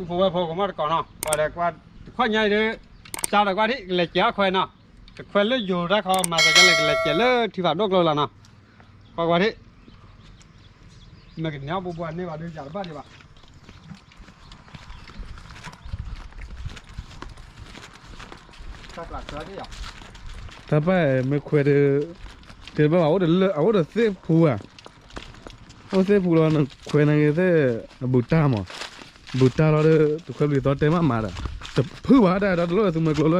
ဖိဝဲဖိကမီၣ်တကိးနီၤ, ကွၢ်ဒီးကွၢ်တခီညါအံၤဒီး, စးဒီးကွၢ်ထံၣ်ကလဲၤစဲးအီၣ်ခွဲးနီၤ, တခွဲးလၢယိၤတၢ်ခီမၤသးဒ်လဲၣ် ကလဲၤစဲးလၢထံဖးဒိၣ်ကျိလီၤနီၤ, ကွၢ်ကွၢ်ထံၣ်, မ့ၢ်ကန့ၢ်အီၣ်ဘိဘိန့ၢ်ဘၣ်ဒီး ယၤတဘၣ်ဒံးဘၣ်. တၢ်ပာ်မ့ၢ်ခွဲးဒီး, တဲတဘၣ်ဘၣ် အအိၣ်ဒီးသ့ၣ်ဖူဧါ, အိၣ်သ့ၣ်ဖူလီၤ နခွဲးန့ၣ်ဂ့ၤသ့ၣ်, ဘူးတၢ်မး, ဘူးတၢ်လီၤဒီး တခွဲးဘျုးသီတဲမးမးဒီး, တဖုဘၣ်တၢ်ဒီးတလိၣ်သုးမုၢ်ကျိၤလၢ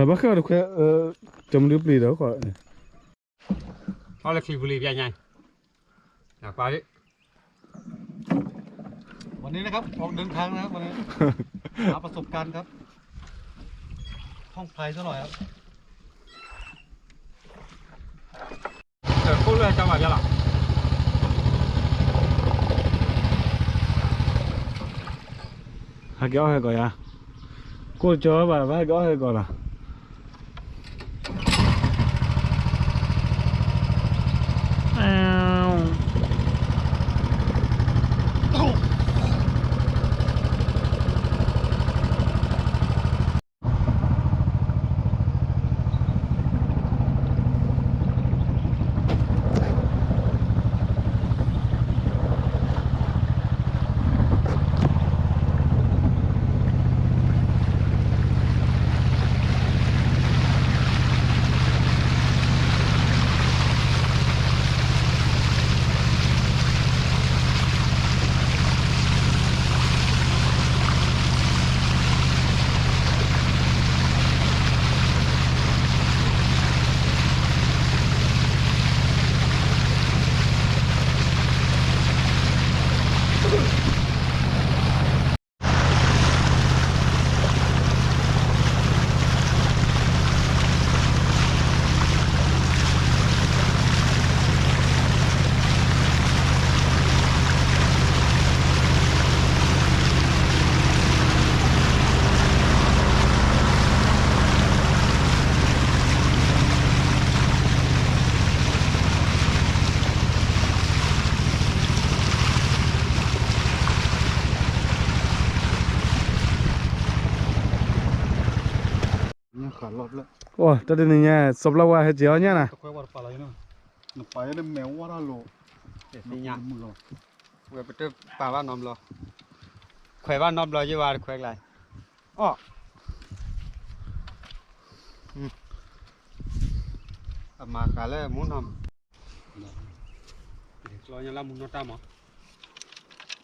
ဘၣ်ဃဲအီၤတခွဲး, တမဒုပျံၤဒီးဃီ, အီၣ်လၢခံပူၤလံ ပျဲညါ, ကွၢ်လံ. วันนี้นะครับ ออกเดินทางนะครับ วันนี้ หาประสบการณ์ครับ ท่องไพรซะหน่อยครับ ခိၣ်လၢကၠီဘၣ်ယါလီၤ, ဟဲက့ၤအီၣ်ဟဲကီးယါ, ကိၣ်ကၠီဘၣ် ဘၣ်ဟဲက့ၤအီၣ်ဟဲကီးလီၤ. တၢ်တနံၤညါ စီၤပျၢ်ဝါဟဲက့ၤအီၣ်ညၣ်နၤ, ဝဲပတပာ်ဘၣ်နီတဘျီ, ခွဲးဘၣ်နီတဘျီယဘၣ်တခွဲးကျါ, အီၣ်, အမၤဃာ်လၢမူနီၢ်, ကျီညါလၢမူနီၢ်တၢ်မး,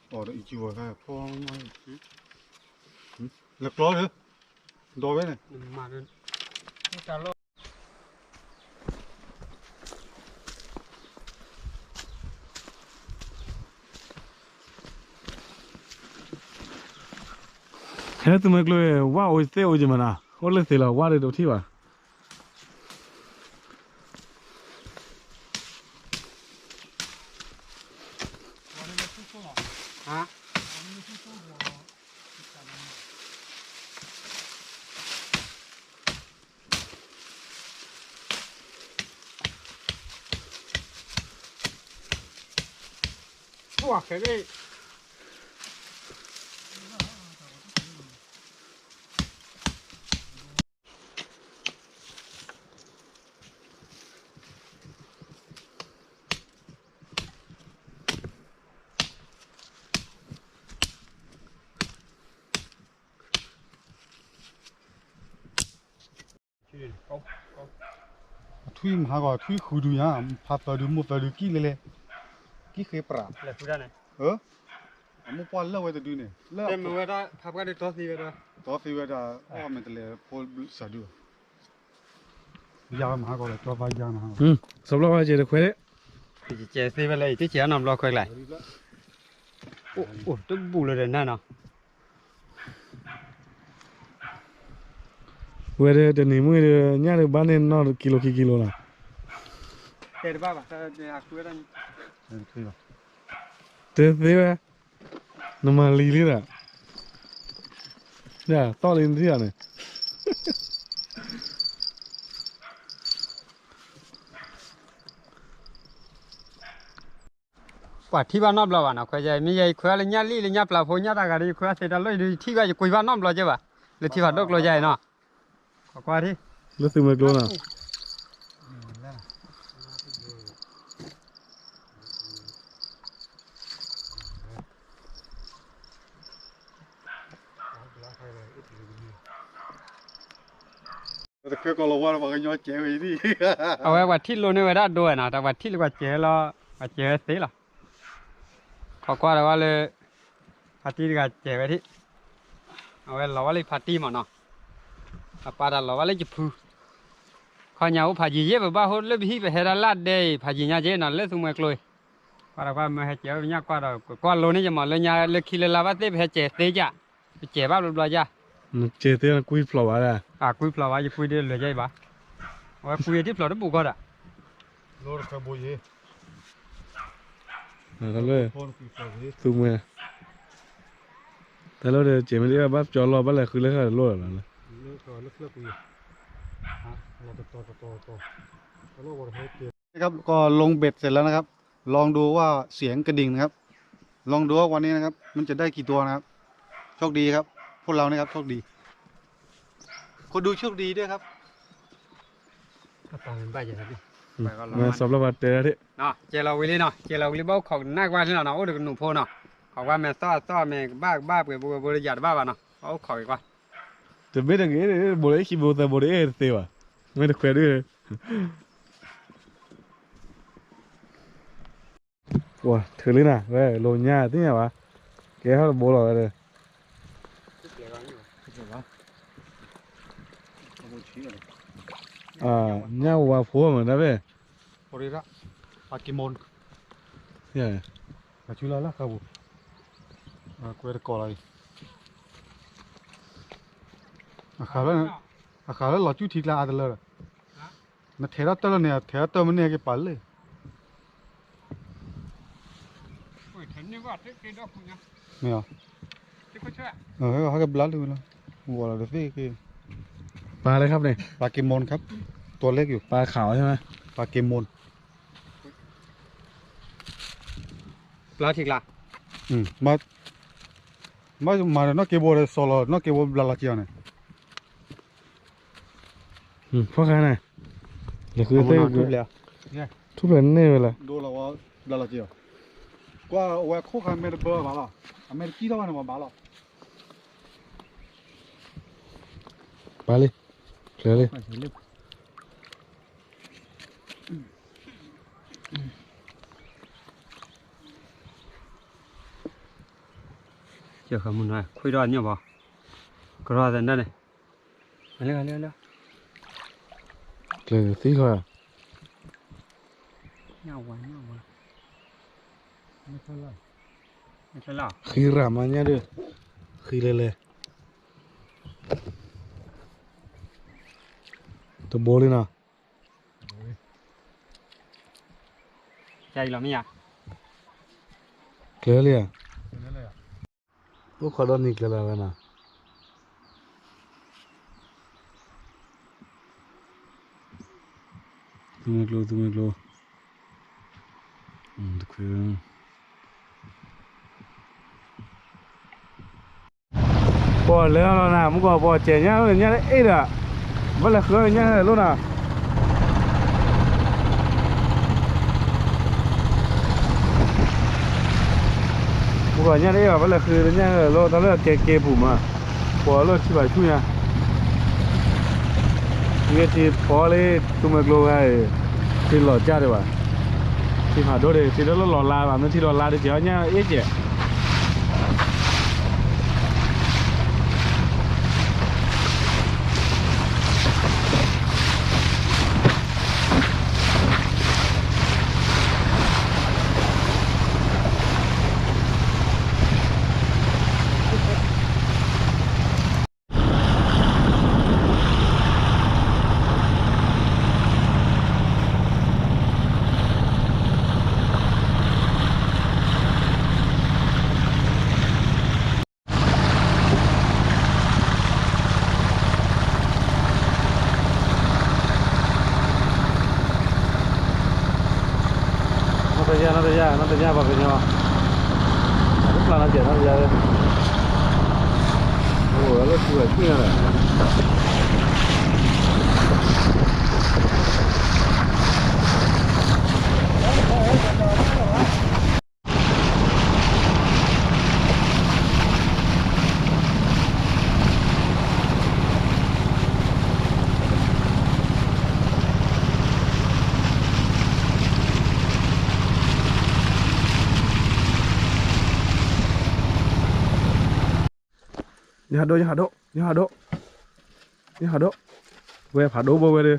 အီၣ်ဒီးအံၤကဝဲၤဖဲဖီ, လဲၤကျီဒီး, ဒီးဝဲန့ၣ်, ဟဲသုးမုၢ်ကျိၤ ဝၣ်အိၣ်သ့ၣ်အိၣ်ကမနၤ, အိၣ်လၢသ့ၣ်လီၤ ဝၣ်ဒီးတထံၣ်ဘၣ်. ထွံၣ်မၤဟးဂီၤ ထွံၣ်ဃုာ်ဒုးညါ ဖးသၢဒုး မိၢ်သၢဒုး ကံၣ်လဲလဲ, ကံၣ်ဃ့ပြး, အမိၢ်ပှၢ်လၢဝဲတဒုန့ၣ် လၢ တီသံဝဲဒၣ် အီၣ်မ့ၢ်တလဲၤဖိစၢ်ဒုး, ယါမၤဟးဂီၤလၢ စီၤပျၢ်ဝါကဲတခွဲး, ကဲသ့ဝဲလၢ တကဲအနီတဘျီခွဲးကျါ, အိၣ်တဘူၣ်လၢဒီးနၢ်နီၤ. ဝဲဒၣ်တနံၤမုၢ်ဒီး ညၣ်ဒီးဘၣ်န့ၢ်နီၢ်ကံလိခံကံလိလီၤ. တဲတဘၣ်ဘၣ်, တဲသ့ဝဲ, နမၤလံလံဒီး, တီၢ်လံနထံၣ်ဧါန့ၣ် ပှၤထံၣ်ဘၣ်နီတဘျီဘၣ်နီၤ ခွဲးယဲ မ့ၢ်ယဲယခွဲးလၢညၣ်လံၣ်လၢညၣ်ပျၢၤဖိညၣ်တၢ်ဂၤဒီး ယခွဲးသ့တၢ်လီၢ်အံၤဒီး ယထံၣ်ဘၣ်ယကွံဘၣ်နီတဘျီကဲဘၣ် လၢထံဖးဒိၣ်ကျိယဲအံၤနီၤ ကွၢ်ကွၢ်ထံၣ် လၢသုးမွဲကျိနီၤ တခွဲးကီးလီၤဝါဒီးပှၤကညီကဲးဝဲအံၤ အဝဲပှၤထံၣ်လိန့ၢ်ဝဲဒၣ်ဒိဝဲနီၤ တၢ်ပှၤထံၣ်လၢပှၤကဲးလီၤ ပှၤကဲးဝဲသ့လီၤ ခီကွၢ်ဒီးဝဲလၢ ဖါတံၢ်တဂၤကဲးဝဲထံၣ် အဝဲလီၤဝဲလၢဖါတံၢ်မးနီၤ အပၢ်တၢ်လီၤဝဲလၢယဖု ခီညါအိၣ်ဖးယံၤယဲၢ် ပဘၣ်ဟိလၢပဟံၣ်ပဟဲဒၣ်လၢဒဲအံၤ ဖးယံၤညါက့နီၤ လၢသူမှဲကျိအံၤ ကွၢ်ဒီးကွၢ်မ့ၢ်ဟဲကဲးဝဲပညၣ်ကွၢ်ဒီး ကွၢ်လိန့ၢ်ယမးလၢညါလၢခံလၢလါဘၣ်သ့ၣ် ပဟဲကဲးသ့ကၢ် ပကဲးဘၣ်ဘျီဘျီကၢ် ကဲးသ့ကွံဖျိးဘၣ်ဒၣ် အကွံဖျိးဘၣ် ယကွံဒ်လဲၤကၢ်အံၤဘၣ် အဝဲကွံအထံၣ်ဖျိးတဘူးကီးဒၣ် လၢ သူမှဲ တၢ်လီၢ်ဒီး ကဲးမ့ၢ်တအ့ၣ်ဘၣ် ပကၠီလီၤ ဘၣ်လဲၤဃုလၢဃၣ်လိၣ်လီၤလၢ นะครับ ก็ลงเบ็ดเสร็จแล้วนะครับ ลองดูว่าเสียงกระดิ่งนะครับ ลองดูว่าวันนี้นะครับ มันจะได้กี่ตัวนะครับ โชคดีครับ พวกเรานะครับ โชคดี คนดูโชคดีด้วยครับ မ့ၢ်စီၤပျီပှၤတဲဒၣ် ကဲလီၤဝံၤလံနီၤ ကဲလီၤဝံၤလံဘၣ်အိၣ်ခိးကနၣ်ကွၢ်လံနီၤ အိၣ်ဒီးကနူးဖိနီၤ ခိးကွၢ်မဲာ်သီၣ်အသီၣ်မဲာ်ကဘၣ်ကဘၣ်ပှဲၤဘိဝဲဘိလၢယၤတဘၣ်ဘၣ်နီၤ အိၣ်ခိးက့ၤကွၢ် တမ့ၢ်တဂ့ၤ ဘိးလၢခံဘိသၢဘိတအ့ၣ်တသ့ဘၣ် မ့ၢ်တခွဲးဒု ပှၤထုးလံနၤ ဝဲလိာ်ညါသ့ၣ်ညါဘၣ် ကဲထီၣ်တဘိလီၤဝဲဒီး ညၣ်ဝါဖိမးနၤဖဲ ပှၤက့မူၣ် အဆူလၢလၢဃာ်ပူၤ ကွဲတကိးလီၤအံၤ အဃးလၢလီၤကူထံကျါအါတလၢဒီး နထဲးထီၣ်တၢၢ်လၢန့ၣ် ထဲးထီၣ်တၢၢ်မ့ၢ်န့ၢ်က့ၤပာ်လၢ မ့ၢ်အီၤ ဟဲကဘျါလံဝဲလီၤ ဝီၤလီၤတသ့က့ၤ ปลาอะไรครับเนี่ย ปลาเกมอนครับ ตัวเล็กอยู่ ปลาขาวใช่ไหม ปลาเกมอน ပျၢ်ထံကျါ မ့ၢ်မၤဒီးနီၢ်က့ဘိဒီးစီၤလီၤ နီၢ်က့ဘိဘျါလီၤက့ၤအီၤန့ၣ် ဖီၣ်ခါန့ၣ် လဲၤဃုသ့ၣ် ထူၣ်ဖျဲးန့ၢ်ဝဲလဲၣ် ဒိလီၤဝဲဘျါလီၤက့ၤအီၤ ကွၢ်အဝဲခိၣ်ခါမဲတဘၢဘၣ်လီၤ အမဲတကံၢ်ထီၣ်ဘၣ်န့ၣ်ပှၤဘၣ်လီၤ ပာ်လံ ဖျဲးလံ ယဃမုၢ်နွဲ ခွံဒီးညိၣ်ဘီ ကရီသနၢၣ်န့ၣ် လၢလၢလၢ ကျဲၤသံဃီ ညၣ်ဝါညၣ်ဝါ ဃံရၣ်မးညၣ်ဒု ဃံလဲၤလဲၤ တဘိလံနီၤ ကျဲၤလံဧါ အိၣ်ခိးဒီနံၤကျဲၤလၢဝဲနီၤ သူမွဲကျိ သူမွဲကျိ တခွဲ ပှၤလဲၤလီၤနၤ မုၢ်ကီၢ်ပှၤစဲးညၣ်လၢညၣ်လၢအ့ၣ်ဒီး ဘၣ်လဲၤဃုညၣ်ဟဲလိၣ်နၤ မုၢ်ကီၢ်ညၣ်တအ့ၣ်ဘၣ် ဘၣ်လဲၤဃုညၣ်ဟဲလိၣ် တၢ်လၢကဲက့ၤပူၤမး ပှၤလၢထံဘၣ်ဆူညါ မ့ၢ်ထံဖီလၢ သူမွဲကျိဂၤအံၤ ထံလီၤကၢ်ဒံးဘၣ် ထံဖးဒိၣ်ဒံး ထံဒိၣ်လၢလီၤလါဘၣ် မ့ၢ်ထံလီၤလါဒံး ကဲၤညၣ်အ့ၣ်ကဲး ယၤ နီတညါပှၤကညီ ပျၢ်နီတကဲးနီတယၤလၢ အိၣ်လၢထူဝဲဆူညါလီၤ ယဟးဒိၣ် ယဟးဒိၣ် ယဟးဒိၣ် ယဟးဒိၣ် ဝဲဖးဒိၣ်ဘိဝဲဒီး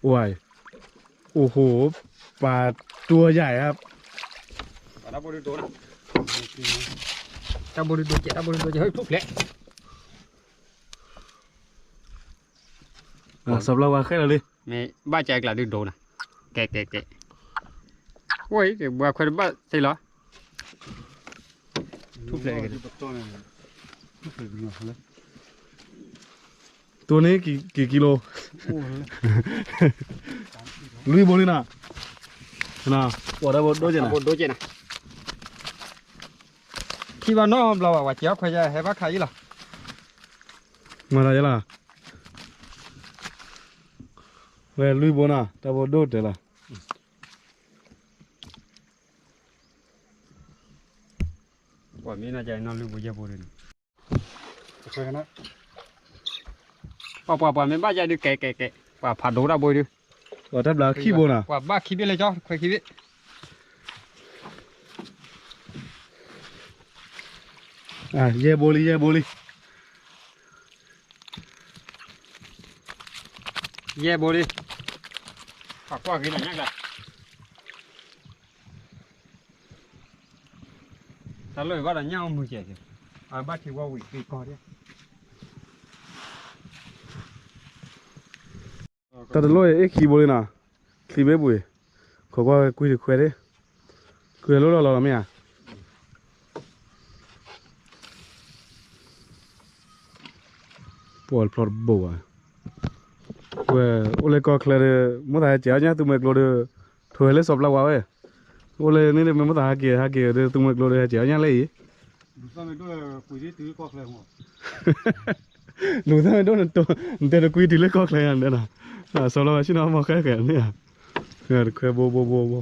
ဝဲ โอ้โห ปลาตัวใหญ่ครับ တၢ်ဘိဒိၣ်ဒိၣ် တၢ်ဘိဒိၣ်ဒိၣ်ကဲ တၢ်ဘိဒိၣ်ဒိၣ်ကဲ ဟဲထူၣ်ဖျဲး စးဘျီဝါခဲလၢာ်လံ မ့ၢ်ဘၣ်ကဲကျးဒုဒိၣ်နၤ ကဲကဲကဲ ဝဲ ဘှၤခွဲးတဘၣ်သ့လီၤ ထူၣ်ဖျဲး ตัวนี้กี่กิโล လွံၢ်ဘိလံနီၤ ပှၤတၢ်ဘိဒိၣ်ကဲနၤ ဘိဒိၣ်ကဲနၤ ခံဘၣ်နီတဘျီဘၣ် ပှၤစဲးအီၣ်ခွဲးယဲ ဟဲဘၣ်ခးအံၤလီၤ မၤတၢ်ယဲလီၤ ဝဲလွံၢ်ဘိနီၤ တၢ်ဘိဒိၣ်တဲလီၤ ပှၤမ့ၢ်နီၤ ကဲနီၤ လွံၢ်ဘိယဲၢ်ဘိဒ်န့ၣ် ပှၤပှၤပှၤမ့ၢ်ဘၣ်ယဲၢ်ဒုး ကဲကဲကဲ ပှၤဖးဒိၣ်တၢ်ဘိဒုး ပှၤတၢ်ဘျးခံဘိနီၤ ပှၤဘၣ်ခံဘ့ၣ်လၢကၠီ ခွဲးခံဘ့ၣ် ယဲၢ်ဘိလံ ယဲၢ်ဘိလံ ယဲၢ်ဘိလံ ပှၤကွၢ်ဂ့ၤလီၤညါကျါ တၢ်လၢဘၣ်ဒီးညၣ်အီၣ်မုာ်ကဲး အဘၣ်ထံဝီဝံၤသံကီၢ်ဒၣ် တၢ်တလိၣ်အ့ၣ်ခံဘိလံနီၤ ချံဘ့ၣ်ပူၤ ခိးကွၢ်ကွံတခွဲးဒၣ် ကွံလိၣ်လီၤလီၤလီၤမ့ၢ်ဧါ ပှၤတဖျီတဘိဘၣ် ဝဲအိၣ်လၢကီၢ်ချၢဒီး မိၢ်သးဟဲကဲးအီၣ်ညၣ်သူမှဲကျိဒီး ထိးဝဲလၢစီၤပျၢ်ဝါဝဲ အိၣ်လၢန့ၣ်ဒီးမ့ၢ်မိၢ်သးဟဲက့ၤ ဟဲက့ၤဒီးသူမှဲကျိဒီးဟဲကဲးအီၣ်ညၣ်လၢအံၤ လူၤသၣ်မ့ၢ်ဒိၣ် နတဲတကွံတုၤလၢကီၢ်ချၢယၤန့ၣ်နီၤ စီၤပျၢ်ဝါဆ့ၣ်နီၤမီၢ်ဃဲဃဲန့ၣ် တခွဲးဘိဘိဘိဘိ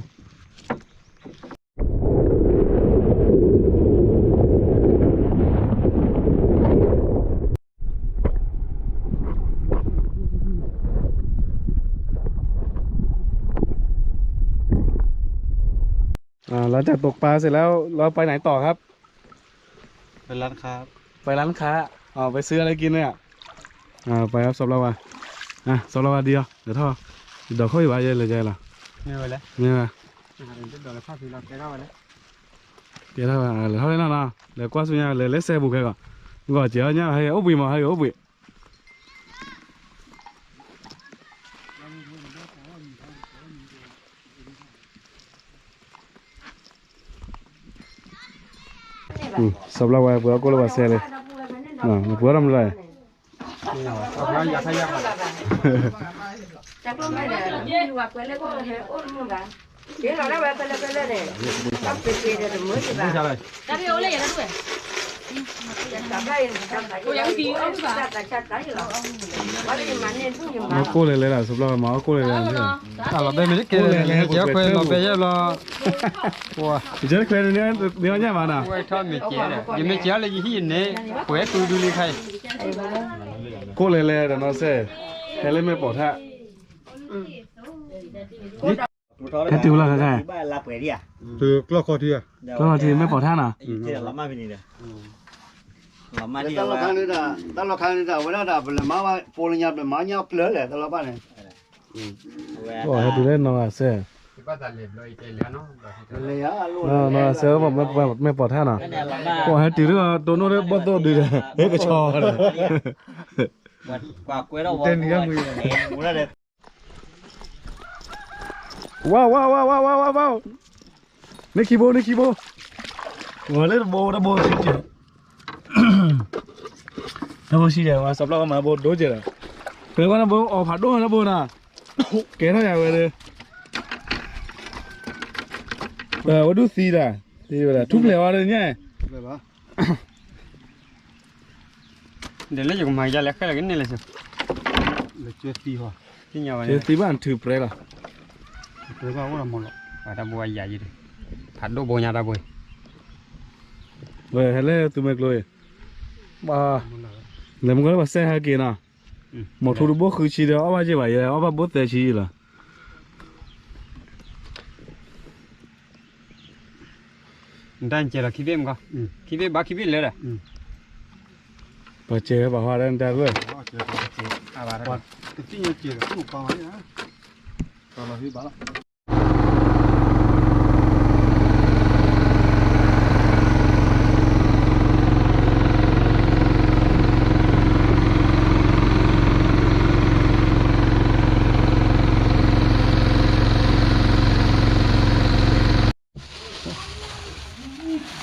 อ่า หลังจากตกปลาเสร็จแล้ว เราไปไหนต่อครับ ไปร้านค้า ไปร้านค้า อ๋อ ไปซื้ออะไรกินเนี่ย อ่า ไปครับ สำหรับว่า อ่ะ สำหรับว่าเดียว เดี๋ยวท่อ เดี๋ยวค่อยว่าเยอะเลยใจละ မ့ၢ်ဝဲလဲၣ် မ့ၢ်ဝဲ ကဲထီၣ်ဝဲ လဲၤထီၣ်လဲၣ်နီၤနီၤ လဲၤကွၢ်ဆူညါ လဲၤလၢစဲပူၤခဲကီး ဂီၤစဲးအီၣ်ညၣ် ဟဲအိၣ်ဘှံးမး ဟဲအိၣ်ဘှံး စီၤပျၢ်ဝါ ပှၤအီၣ်ကိၣ်လၢပှၤစဲလဲၣ် ပှၤအီၣ်တမံၤလၢ် အီၣ်ကိၣ်လဲၤလဲၤလီၤ စီၤပျၢ်ဝါ မၤအီၣ်ကိၣ်လဲၤလဲၤလီၤ စီၤပျၢ်ဝါ မၤအီၣ်ကိၣ်လဲၤလဲၤ တၢ်လီၤဘဲမ့ၢ်တကဲလဲၣ် ကဲခွဲးလီၤဘဲယဲၢ်ဘျီ ယဲၢ်ခွဲးန့ၣ် နအီၣ်ညၣ်မးနီၤ ဝဲထီၣ်မ့ၢ်ကဲဒီး ယမ့ၢ်ကဲလၢယဟံၣ်န့ၣ် ပှဲၤသူဒုလံခါအံၤ ကိၣ်လဲၤလဲၤဒီးနီၢ်စဲး ဟဲလၢမဲာ်ပိာ်ထါ ဟဲတုၤလီၤခါခါ ကျီၢ်ခီၣ်ထံး ကျီၢ်ခီၣ်ထံးမဲာ်ပိာ်ထါနီၤ တၢ်လီၤခါန့ၣ်ဒီး တၢ်လီၤခါန့ၣ်ဒီး အဝဲဒၣ်ဒီး ပလဲၤမၤဝဲ ပိလၢညါ ပလဲၤမၤညၣ်ဖျၢၣ်လဲၣ် တၢ်လီၤဘၣ်န့ၣ် ပှၤဟဲတုၤလၢနီၢ်ဂၤစဲး နီၢ်ဂၤစဲး မဲာ်ပိာ်ထါနီၤ ပှၤဟဲတုၤလၢတိၢ်နီၣ်လၢဘီၣ်သိၣ်ဒုဒီး ဟဲကဆီဒီး တဲနံၤ ဝါ ဝါ ဝါ ဝါ ဝါ ဝါ န့ၣ်ခံဘိ န့ၣ်ခံဘိ ဝဲလၢတဘိ တဘိဆံးကဲး တဘိဆံးကဲး ဝဲစီၤပျၢ်ဝါမၤဘိဒိၣ်ကဲးဒီး ဖဲဝဲနဘိ အီၣ်ဖးဒိၣ်နဘိနီၤ ကဲထီၣ်ယၤဝဲဒီး, ဝဲဒုးသံတၢ်, သံဝဲဒၣ် ထူၣ်ဖျဲးဝဲဒၣ်ညါ, ဒီးလၢယကမၤယၤလဲၤခဲလၢာ်ကန့ၢ်လဲၣ်, သံဘၣ်ထုးပြဲလီၤ, တၢ်ဘိယၤယံၤ, ဖးဒိၣ်ဘိညါတၢ်ဘိ, ဝဲဟဲလၢသူမဲာ်ကျိအံၤ, လဲၤမ့ၢ်ကီလၢပှၤစဲဟဲက့ၤနီၤ, မ့ၢ်ထူတဘိဃုဆံဒီး အီၣ်ဘၣ်ယ့ၢ်ဘၣ်ယဲ အီၣ်ဘၣ်ဘိသၢဆံယံၤလီၤ. နတၢ်ကဲလီၤခံဘ့ၣ်မကီ, ခံဘ့ၣ်ဘၣ်ခံဘ့ၣ်လၢဒီး, ပှၤကဲဘၣ်ဟီဒီးနတၢ်ရဲၣ်, တသ့ၣ်ညါကဲလီၤ, လီၤဟ့ဘၣ်လီၤ.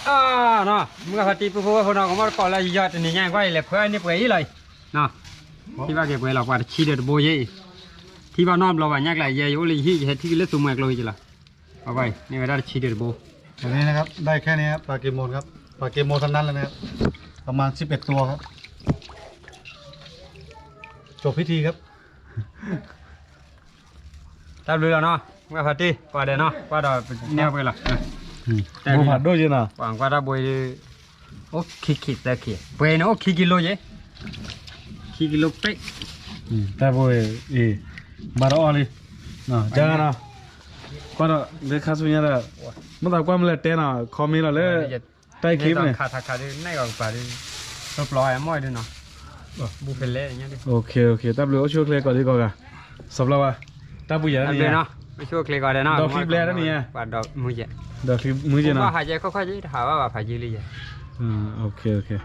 အနီၤ မုၢ်ဂၤဖါတံၢ် ပုၢ်ဖိဝဲၢ်ဖိနီၤ ကမီၣ်တကိးလၢယယီၤတနံၤညါကွၢ်အံၤ လဲၤဖှဲန့ၢ်ပှဲၤအံၤလီၤအံၤ, ထံၣ်ဘၣ်က့ၤပှဲၤလီၤ ပှၤတဆံဒၢးတဘိယဲအံၤ, ထံၣ်ဘၣ်နီတဘျီဘၣ် ညါကျါယဲ ယအိၣ်လၢယဟံၣ် ယဟဲထံၣ်က့ၤလၢသူမှဲကျိယလီၤ, အဝဲန့ၢ်ဝဲဒၣ်တဆံဒၢးတဘိ, อันนี้นะครับ ได้แค่นี้ครับ ปลาเกโมนะครับ ประมาณสิบเอ็ดตัวครับ จบพิธีครับ တၢ်ဘျုးလီၤနီၤ မုၢ်ဂၤဖါတံၢ် ကွၢ်ဒဲးနီၤ ကွၢ်ဒီးနဲၣ်ပှဲၤလီၤ, ဘိဖးဒိၣ်ယဲနီၤ ပှၤကွၢ်တၢ်ဘိ, အိၣ်ခံခံသၢခံ, ပှဲၤန့ၣ်အိၣ်ခံကံလိယဲ, ခံကံလိပ့ၣ်, တၢ်ဘိအံၤ, ဘၣ်ဒီးအီၤလံ, ကနီၤ, ကွၢ်ဒီးလၢခါဆူညါဒီး, မ့ၢ်သးကွၢ်မ့ၢ်လဲၤတဲနီၤ comment လီၤလၢ တၢ်ခံဖဲန့ၣ် တၢ်ဘျုး အိၣ်ဆူၣ်အိၣ်ချ့ကိးဒံကိးဂၤ, စီၤပျီဝါ, တၢ်ပူၤယဲၢ်တနံၤ, အိၣ်ဆူၣ်အိၣ်ချ့ကိးဒဲးနီၤ, ဒီးချံဘျဲတနံၤ, ဒီးချံမုၢ်ယဲၢ်, တဟးဘၣ်ဘၣ်ဖးယံၤလံယဲၢ်,